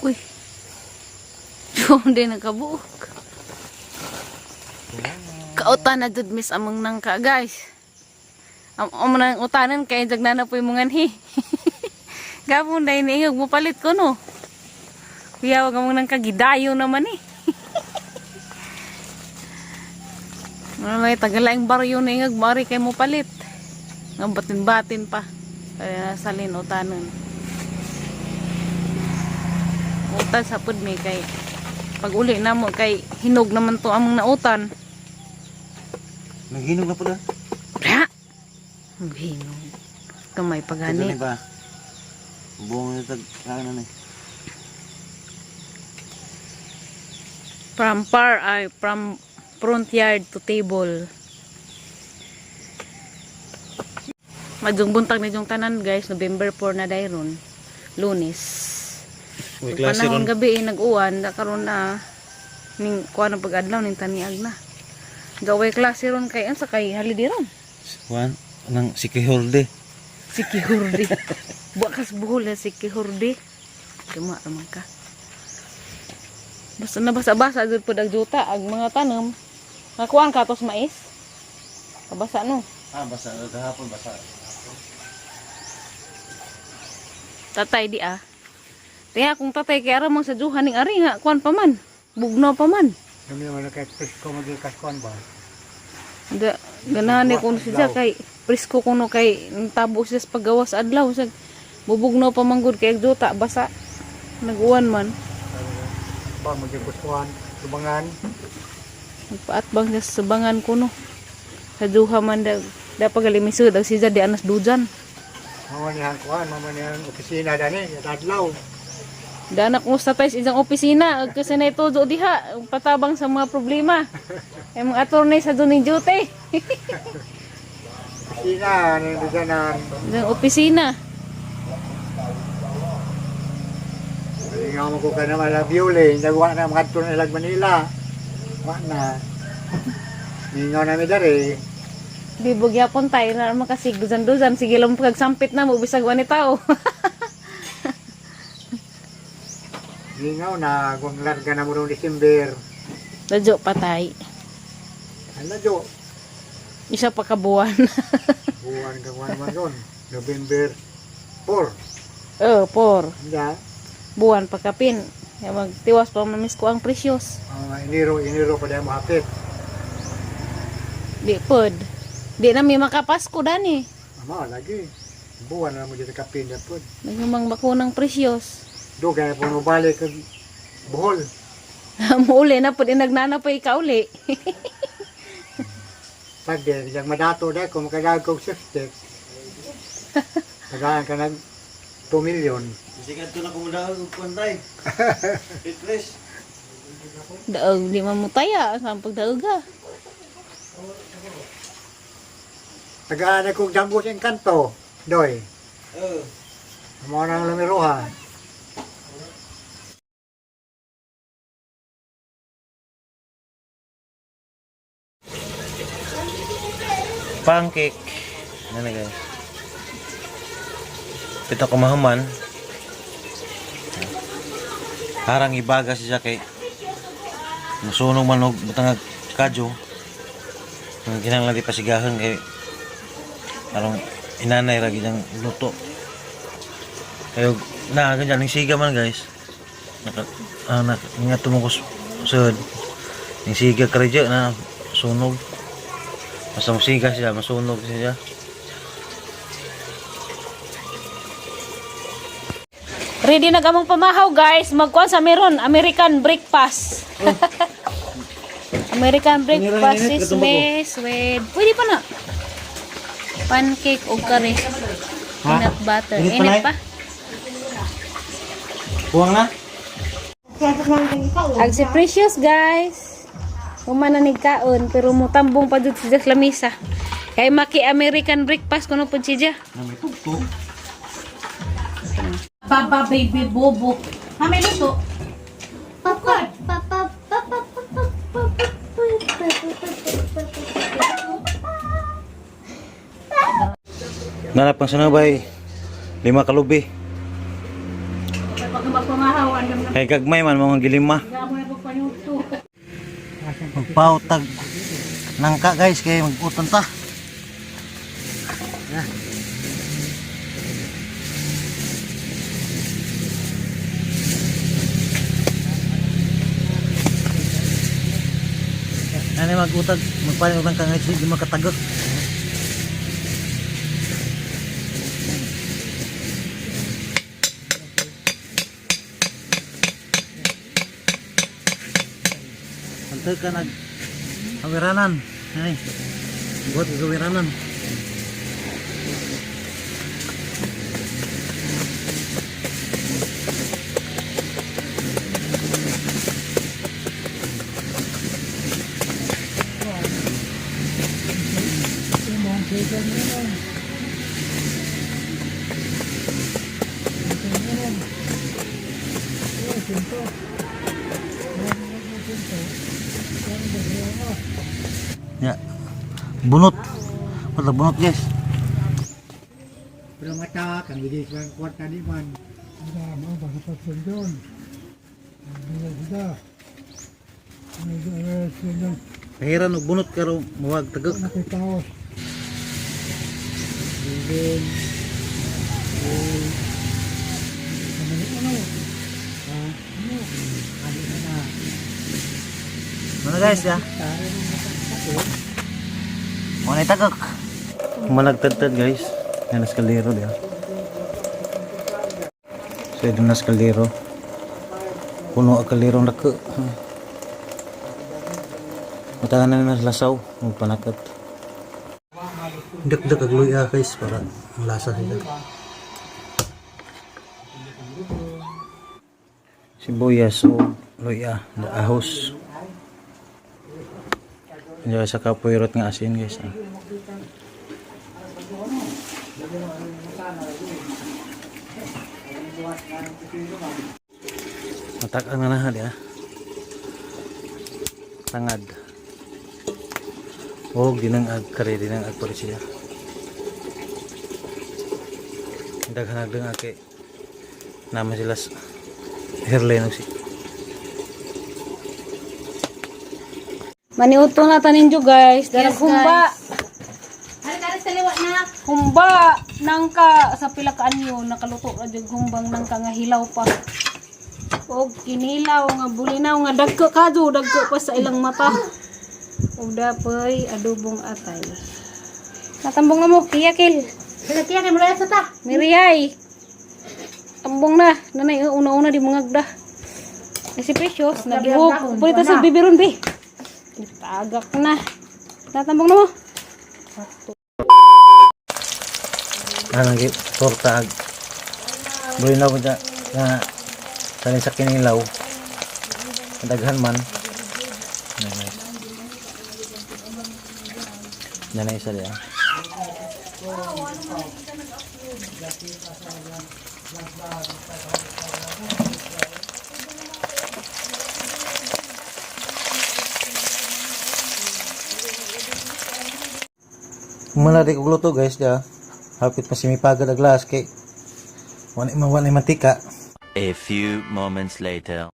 Uy. Hindi nakabuok. Kautan na jud miss among nangka, guys. Am nang utanan kay jag na po'y mga anhi. Gapon dahil niihog mo palit ko no. Kuya, wag among nangka gidayo naman eh. Ano may tagalaing baryo na ingag mari kay mo palit. Nga batin-batin pa. Kaya salin utanan. Utan sa pud mi kay pag uli na mo kay hinog naman to among nautan. Naghinog na po na. Ra. Ang hinog. Kamay Ito pagani. ni ba? Buong na tag ano na ni. From par ay from front yard to table. Madjong buntag na yung tanan guys, November 4 na dayron. Lunes. May Ang panahon gabi eh, nag-uwan, na karon na ning kuan ang pag-adlaw ning taniag na. Gaway klase ron kay unsa kay holiday ron. Kuan nang si Kihorde. Si Kihurdi. Bukas buhol na si Kihurdi. Tuma raman ka. Basta nabasa-basa jud pud ang juta ang mga tanom. Nakuan ka tos mais. Kabasa no. Ah, basa gahapon basa. Tatay di ah. Tiya kung tatay kay ara mo sa juhan ning ari nga kuan pa man. Bugno pa man. Kami naman kay presko magikas kuan ba? Da, ganahan ni kuno siya kay presko kuno kay tabo siya sa paggawas adlaw sa bubugno pa man gud kay ang juta basa. Naguwan man. Ba magikas kuan, tubangan. Nagpaatbang siya sa bangan kuno. Sa duha man da, da pagalimisod ang siya di anas dujan. Mamanihan kuan, mamanihan opisina dani, adlaw. Dana kung sa tayo sa isang opisina, ug kasi na ito do diha, ang patabang sa mga problema. Ay mga attorney sa doon duty. Opisina nandiyan. Isang opisina. Nga mo ko ka naman la viole, nagwa na mga na ilag Manila. Wa na. Mingaw na mi dere. Di bugyapon tayo na naman kasi duzan-duzan. Sige lang pagsampit na mo, bisag wani tao. Mingaw na kung larga na mo rong December. Radyo patay. Ala jo, Isa pa ka buwan. buwan ka kuan man ron. November 4. Oh, por. Hindi. Buwan pa kapin. Ya magtiwas pa mamiss ko ang presyos. Enero, Enero pa dahil mo hapit. Di pod. Di na mi makapasko dani. Ama lagi. Buwan na mo dito kapin na po. Nagumang bakunang presyos. Do kaya po mo balik kag Bohol. Muuli na pod inagnana pa ikauli. Pag di yang madato dahil kung makadaag kog safety. Tagaan ka nag 2 million. Sikat ko na kumudaog og kuan tay. Refresh. Daog di man mo taya sa pagdaog ah. Tagaan na kog damgo sa engkanto. Doy. Oh. Mo nang lumiroha. Pancake. Ano na guys? Pito ko mahuman. Parang ibaga siya kay musunog man og butang kadyo. Ang kinahanglan di pasigahan kay arong inanay ra gid ang luto. Kayo na ganyan ning siga man guys. Naka nga tumukos sud. Ning siga karadyo na sunog. Basta musiga siya, masunog siya. Ready na gamong pamahaw guys. Magkuan sa meron American breakfast. American breakfast Init, init, is katumba ko. mess with pwede pa na. Pancake og kare. Peanut butter. Init pa Init na eh? pa. Buwang na? Ag si Precious, guys. Human na nigkaon pero mutambong pa jud siya sa lamisa. Kay maki American breakfast kuno pud siya. Na may tugtog. Baba baby bobo. Mami luto. Papa, papa, papa, papa, papa, papa, Nana pang sanabay. Lima kalubi. Kay gagmay man mga gilima. Magpautag nangka, guys, kay mag-utan ta. Ano mag-utag, magpalit og nangka guys, di makatagak. Antay ka nag awiranan. Ay. Buhat ka awiranan. Ya. Bunot. Wala bunot, guys. Pero mata, kang hindi silang kwarta di man. Pahiran og bunot karo muwag tagak. Bilin. Uy. Ano ano? Ha? Ano? Ano na na? Mana guys ya. Mo na tagak. Managtadtad, guys. Yan as kaldero diya. So ito nas kaldero. Puno ang kaldero ang dako. Matangan na nas lasaw magpanakat. Dakdak ag luya, guys, para ang lasa sila. Sibuyas o luya, ahos. Diyan sa kapuyrot nga asin, guys. Ah. Matakang na na di ah. Tangad. Og dinang ag kare dinang ag pala siya. Daghan ag dang kay naman sila sa hairline og si. Maniuto na tanin jo, guys. Darag humba. Humba nangka sa pila ka anyo nakaluto ra jud humbang nangka nga hilaw pa. Og kinilaw nga bulinaw nga dagko kadto dagko pa sa ilang mata. Og dapoy adobong atay. Natambong na mo kiyakil. Kiya kay muraya sa ta. Miriyay. Tambong na. Nanay, una-una di mangagda. Ay, si Precious, nagihok. Pwede sa bibiron, bi. Tagak na. Natambong na mo. Anang gi torta ag bulinaw ko na salin sa kinilaw. Daghan man. Yan, guys. Yan na isa diya. Muna di ko luto, guys, diya. Hapit pa simipagad ang glass kay wala man wala mantika. A few moments later.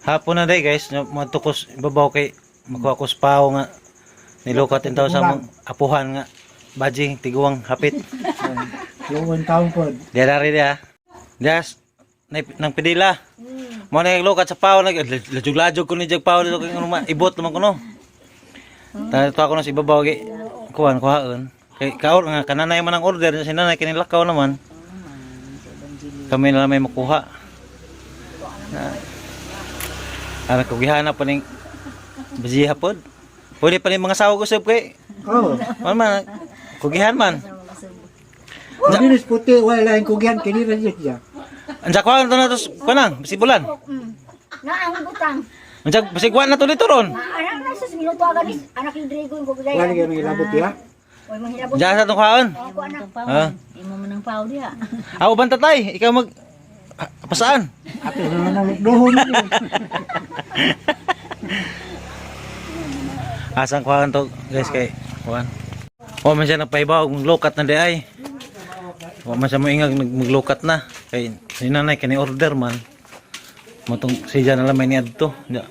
Hapon na day, guys, no, matukos ibabaw kay makuha ko sa pao nga nilukat in tao sa among apuhan nga bajing tiguang hapit. Luwan taon po. Diya dari diya. Diya nang pidila. Mo na lukat sa pao nag lajog-lajog ko ni jag pao dito kay ngano ibot naman ko no. Tanto ako na sa ibabaw kay kuan kuhaon. Kay kaor nga kananay man ang order si nanay kinilakaw naman. Kami na lang may makuha. Na. Ara ko gihanap pa ning bajiha pod. Pwede pa ning mga sawo ko sab kay. Oh. Man man kugihan man. Mabilis puti, wala lain kugyan, kinira siya. Ang jakwa to na tos kanang sibulan. Na ang butang. Unsa basig wa na to dito ron. Anak na sus minuto agad is anak yung Drigo yung kubilay. Wala kayo mga ya. Oy manghilabot. Diyan sa tong kaon. Ako anak. Ha? Imo man ang pao diha. Aw ban tatay, ikaw mag pasaan. Ato na nang lukdohon. Asang kuhaan to guys kay kuan. Wa man siya nagpaibaw og maglukat na di ay. Wa man siya moingag maglukat na kay si nanay kani order man. Motong siya na lang may niadto. Ya.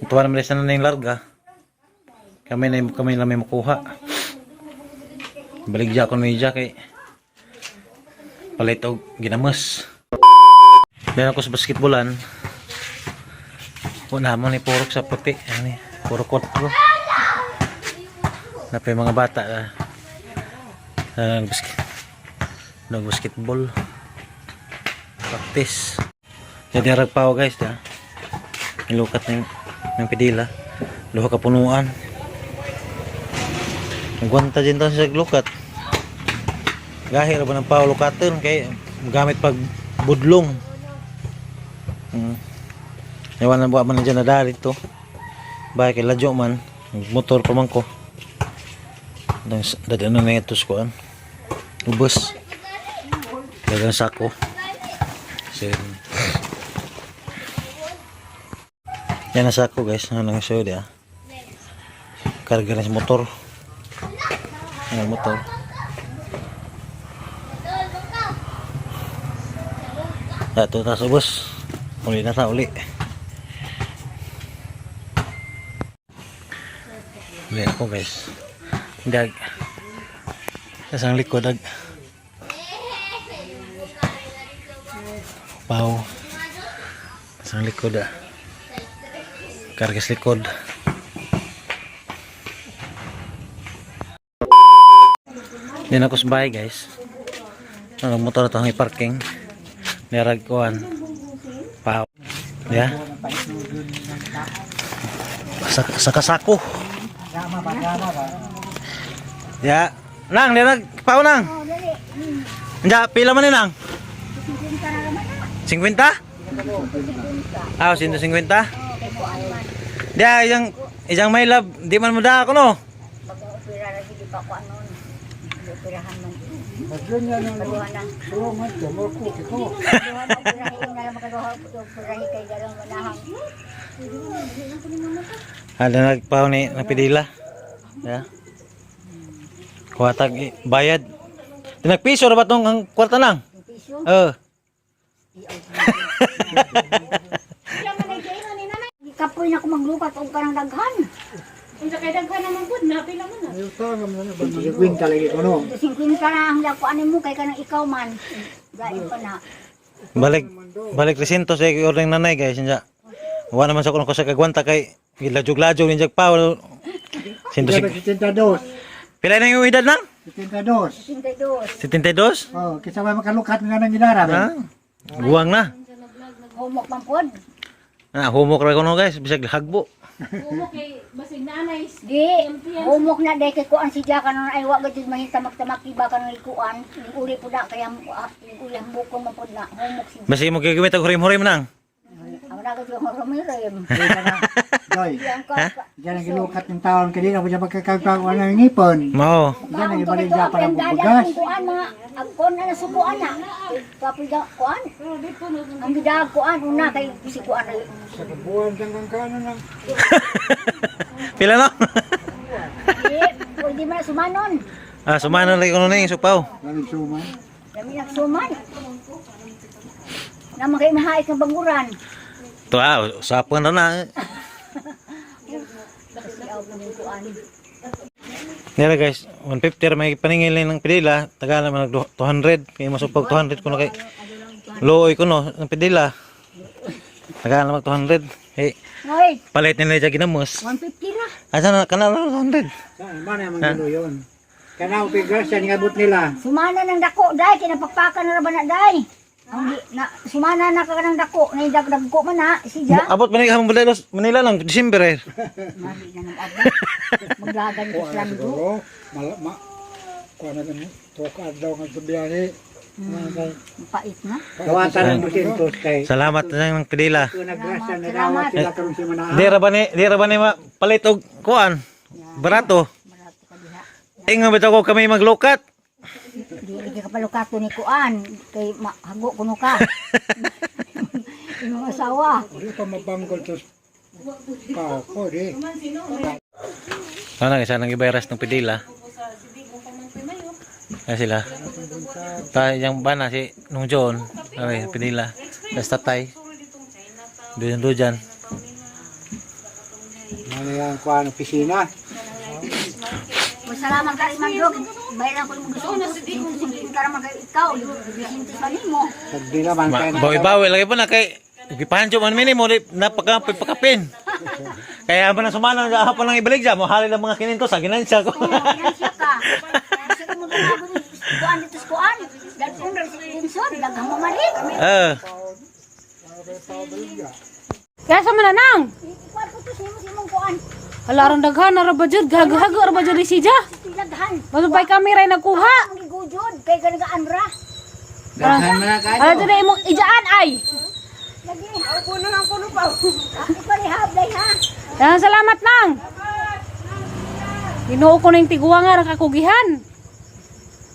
Tuwa naman sa nanay yung larga. Kami lang may makuha. Baligya ko niya kay palit og ginamos. Dahil ako sa basketballan. Wala mo ni purok sa puti. Ano ni? Puro kotro. Napay mga bata na nag basketball. Practice. Jadi harap pa ako guys da. Nilukat na yung pidila. Luha ka punuan. Nagwanta din tayo sa lukat. Gahi ra ba ng pao lukaton kay gamit pag budlong. Ewan na buwa man na dyan na dali to. Bahay kay ladyo man. Motor pa man ko. Dali ano na ito sa kuan. Ubos. Dagang sako. So, yan ang sako guys. Ano nga siya ah. Karga na sa motor. Yan ang motor. Ito na sa ubos. Uli na ta uli. Uli ako guys. Dag. Sa isang likod dag. Pau. Sa isang likod ah. Kargas likod. Din ako sa bahay guys. Ano motor ito ang i-parking. Nirag kuan. Pau. Ya. Sa sakasako. Drama ba, drama ba? Ya. Nang, nirag pau nang. Oh, dali. Anja, pila man ni nang? 50 na naman na. 50? Ah, 150? Dia isang isang may love, di man mo da ako no. Bago opera ra gid pa ko anon. Operahan man. Bagyon yan ang Kaduha na. tulungan ko, mo ko ko. Kaduha na operahin na lang makaduha operahin kay dalawang manahang. Ada nagpaw ni napidila. Ya. Kuwatag bayad. Tinagpiso ra ba tong ang kwarta nang? Piso. Eh. Kapoy na ko maglukat og kanang daghan. Unsa kay daghan naman pud, napila man na. 50 lagi ko no. 50 na ang lakuan mo kay kanang ikaw man. Gain pa na. Balik balik 300 sa order ng nanay guys nya. Wa naman sa kuno ko sa kagwanta kay gilajog-lajog ni jag paw. 150. 72. Pila na yung edad nang? 72. 62. 72? Oh, kisa ba makalukat nga nang ginara ba? Ha? Guwang na. Humok man pod. Ah, humok ra kuno guys, bisag hagbo. Umo kay basig naanay. Di, humok na dahil kay kuan si Jaka nun ay wag gud mahintamak-tamak iba ka nang ikuan. Yung uli po na kaya yung uli ang buko man pod na humok si Basi mo gigimit og hurim-hurim nang. Ang ragat yung rumirim. Joy. Ang ka. Diyan ang gilukat ng taon kanina ko siya magkakagkakuan ng ngipon. Mao. Diyan ang ibalik niya para bugas. Kuan mga agkon na nasukuan na. Kapoy da kuan. Ang gidag kuan una kay si kuan ay Sa buwan kang kanon lang. Pila no? Di, pwede man na sumanon. Ah, sumano lagi kuno ning supaw. Lamig suman. Dami na suman. Na makay mahaik ng banguran. To ah, usapan ra na. Kasi aw ng kuan. Nila guys, 150 ra may paningil ng pidila, taga naman nag 200 kay masupag 200 kuno kay looy kuno ng pidila. Taga naman 200. Eh, Hoy, palit nila dyan ginamos. 150 ra. Asa na kana lang 200. Saan ba na mga yun? Kanaw pigas yan ingabot nila. Sumana ng dako dai kinapakpakan na ra ba na dai. Ang di, na sumana na ka ng dako na dagdag ko man na siya. Abot man ka Manila, Manila lang December eh. Mali na nang abot. Maglagan ko Kuha na lang do. siguro. Mal ma kuha na ganun. Tuka daw nga sa biyahe. Pait na. Dawatan ng 200 kay Salamat na ng pidila. ito nagrasa na dawat sila karong si Manaan. Di ra ba ni palit og kuan? Barato. Marato ka diha. Ingon bitaw ko kami maglukat. Di lagi ka palukato ni kuan kay hago kuno ka. Imong asawa. Uri pa mabanggol to pa ko di. Ano isa nang ibayras ng pidila. Ay sila. Ta yang bana si nung John, ay pidila. Tas tatay. Doon doon dyan. Ano yan kuan opisina? Masalamat ka rin dog. Bayaran ko imong gusto. Sinti ka raman kay ikaw. Sinti pa nimo. Pagdila man kay Bawi-bawi lagi po na kay gipancho man mini mo di napaka pakapin. Kaya ba na sumana na pa lang ibalik dyan, mo halin ang mga kininto sa ginansya ko. Oo, ginansya ka. Sa mo ganago ni kuan dito sa kuan. Daghan ra si Linson, daghang mo malit. Eh, Kaya sa man nang. Ikuan ko to sa imong kuan. Hala ron daghan na ra ba jud? Gagahago ra ba jud ni siya? Daghan. Masubay kami ray nagkuha. Ang gigujod kay ganagaan ra. Daghan man na kayo. Ala jud imong ijaan ay. Lagi. Ako na lang kuno pa. Ikaw ni hablay ha. Daghang salamat nang. Ginoo ko ning tiguang nga ra kakugihan.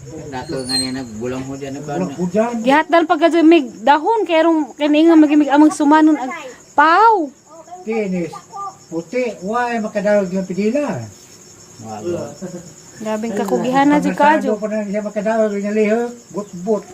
Dako nga niya nagbulang ho dyan na ba? Hujan. Gihatdal pagka jud mig dahon kay rong kini nga magimig amang sumanon ag paw. Tinis. Puti, why makadawag yung pidila? Grabing kakugihan na jud kajo. Pasado pa na siya makadawag yung lihok, but-but.